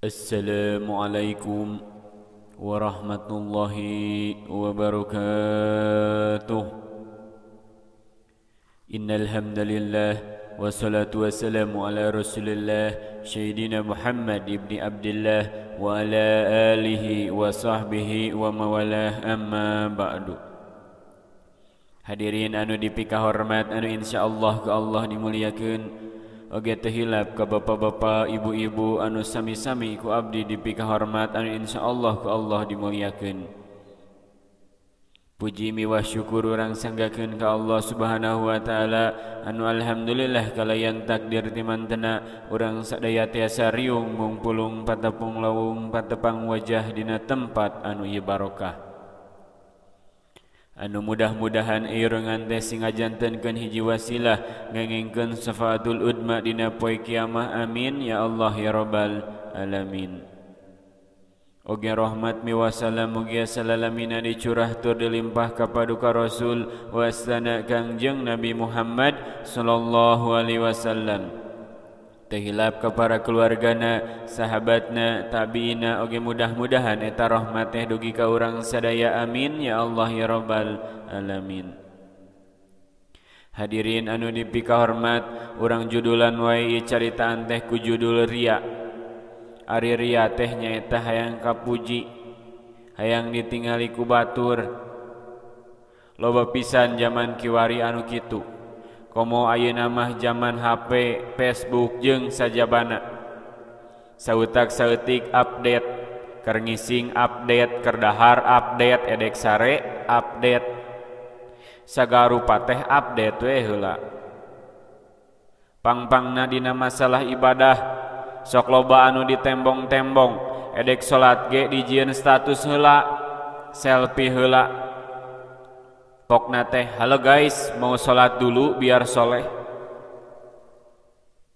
Assalamualaikum warahmatullahi wabarakatuh. Innal hamdalillah wassalatu wassalamu ala Rasulillah Sayyidina Muhammad ibni Abdillah wa ala alihi wa sahbihi wa mawalah, amma ba'du. Hadirin anu dipikahormat anu insyaallah ku Allah dimuliakeun. Oge teu hilap ka bapak-bapak, ibu-ibu anu sami-sami ku abdi dipikahormat anu insyaallah ku Allah dimuliakeun. Puji miwah syukur urang sanggakeun ka Allah Subhanahu wa taala anu alhamdulillah kalayan takdir ti mantena urang sadaya tiasa riung mungpulung patepung lawung patepang wajah dina tempat anu ieu barokah. Anu mudah-mudahan irengan teh singajantenkeun hiji wasilah ngengengkeun syafaatul udma dina poe kiamah, amin ya Allah ya rabbal alamin. Oge rahmat miwah salam mugia salalamina dicurah tur dilimpah ka paduka Rasul wasana Kangjeng Nabi Muhammad sallallahu alaihi wasallam. Tehilap ka para keluargana, sahabatna, tabiina, oge mudah-mudahan eta rahmat teh dugi ka urang sadaya, amin ya Allah ya rabbal alamin. Hadirin anu dipikahormat, urang judulan wae caritaan teh ku judul ria. Ari ria teh nyaeta hayang kapuji, hayang ditingali ku batur. Loba pisan jaman kiwari anu kitu. Komo ayeuna mah jaman HP, Facebook jeung sajabana. Sautak saeutik update, keur ngising update, keur dahar update, edek sare update. Sagarupa teh update we heula. Pangpangna dina masalah ibadah, sok loba anu ditembong-tembong, edek salat ge dijieun status heula, selfie heula. Pokna teh, halo guys, mau sholat dulu biar soleh.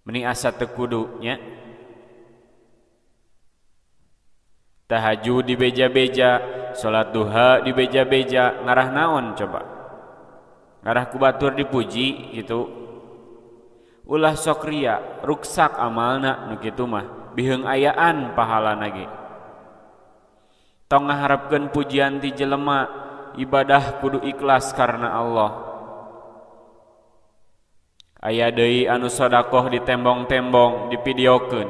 Meni asa teu kudu nya. Tahajud dibeja-beja, sholat duha dibeja-beja, ngarah naon coba? Ngarah ku batur dipuji gitu. Ulah sok ria, ruksak amalna nu kitu mah, biheung ayaan pahalana ge. Tong ngaharepkeun pujian ti jelema. Ibadah kudu ikhlas karena Allah. Aya deui anu sodakoh ditembong-tembong, divideokeun,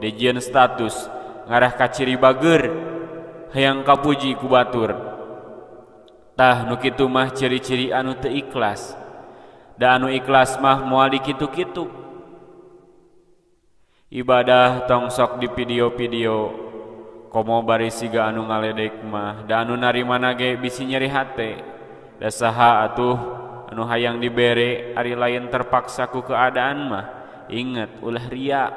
dijieun status, ngarah ka ciri bager, hayang kapuji ku batur. Tah nu kitu mah ciri-ciri anu teu ikhlas. Da anu ikhlas mah moal dikitu-kitu. Ibadah tong sok di video-video. Komo bari siga anu ngaledek mah, da anu narimana ge bisi nyeri hate. Da saha atuh anu hayang dibere ari lain terpaksa ku keadaan mah. Ingat ulah ria.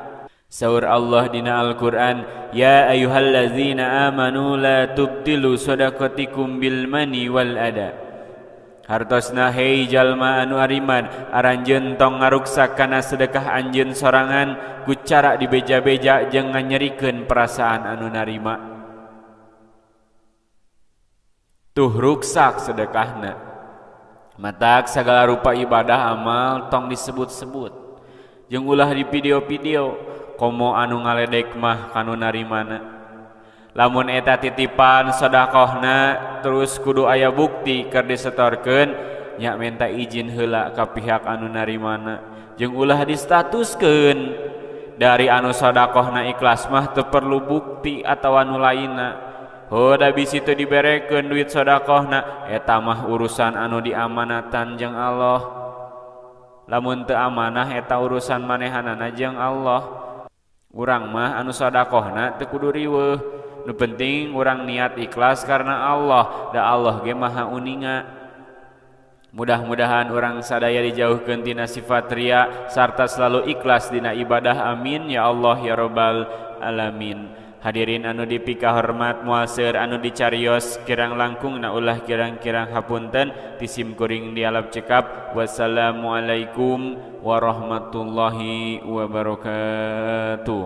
Saur Allah dina Al-Qur'an, ya ayyuhallazina amanu la tubtilu shadaqatikum bil mani wal ada. Hartosna hei jalma anu ariman, aranjeun tong ngaruksak kana sedekah anjeun sorangan ku cara dibeja-beja jeung nganyerikeun perasaan anu narima. Tuh ruksak sedekahna. Matak sagala rupa ibadah amal tong disebut-sebut. Jeung ulah di video-video komo anu ngaledek mah kanu narimana. Lamun eta titipan sodakohna terus kudu aya bukti keur disetorkeun nya minta izin heula ka pihak anu narimana. Jeung ulah distatuskeun. Dari anu sodakohna ikhlas mah teu perlu bukti atawa anu lainna. Heuh da bisi teu diberekeun duit sodakohna eta mah urusan anu diamanatan jeung Allah. Lamun teu amanah eta urusan manehanana jeung Allah. Urang mah anu sodakohna teu kudu riweuh. Nu penting urang niat ikhlas karena Allah, da Allah ge maha uninga. Mudah-mudahan urang sadaya dijauhkeun tina sifat ria sarta selalu ikhlas dina ibadah, amin ya Allah ya rabbal alamin. Hadirin anu dipikahormat, moal seueur anu dicarios kirang langkung na ulah kirang-kirang hapunten ti sim kuring dialap cekap. Wassalamualaikum warahmatullahi wabarakatuh.